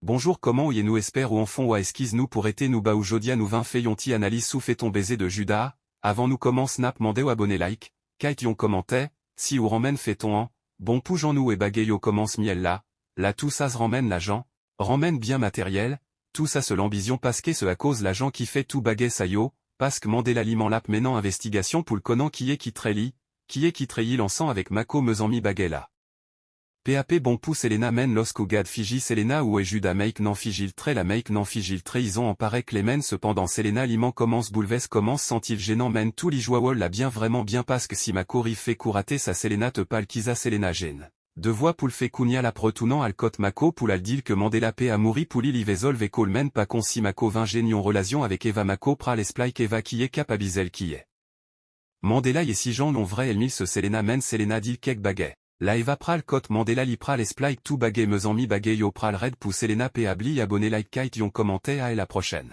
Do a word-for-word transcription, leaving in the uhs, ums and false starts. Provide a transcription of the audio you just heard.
Bonjour, kòman w ye? Nou espè ou anfòm. Eskiz nou pou rete nou ba ou. Jodi a nou vin fè yon ti analiz sou Fè Ton Beze de Juda. Avan nou kòmanse, n ap mande w abòne, like, kite yon kòmantè. Si ou renmen feyton an, bon, pou jan nou wè bagay yo kòmanse myèl la, la tou sa se renmen lajan, renmen byen materyèl, tou sa se lanbisyon, paske se akoz lajan ki fè tout bagay sa yo, paske Mandela li menm l ap mennen envestigasyon pou l konnen kiyès ki trayi li, kiyès ki trayi li ansanm avèk Mako. Mezanmi, bagay la P A P bon pou Selena, men lòske ou gad figi Selena, ou wè Juda menm nan figi l trè, la menm nan figi l trè, li anpare Clement. Sepandan Selena li menm kòmanse boulvèse, kòmanse santi l jennen, men tou li jwe wòl la byen, vrèman byen, paske si Mako rive fè kou rate sa, Selena te pale, kisa Selena jwenn? Devwa pou l fè kounye a, l ap retounen al kot Mako pou l al di l ke Mandela pè a mouri pou li, li vle zòl vè kò l, men pa konn si Mako vin jwenn yon relasyon avèk Eva. Mako pral esplike Eva kiyès k ap abize l, kiyès Mandela ye, si jwenn yon vrè ènmi se Selena, men Selena di l kèk bagay. La Eva pral kot Mandela, li pral esplike tout bagay. Mezanmi, bagay yo pral rèd pou Selena. P A bliye abòne, like, kite yon kòmantè. A la pwochèn.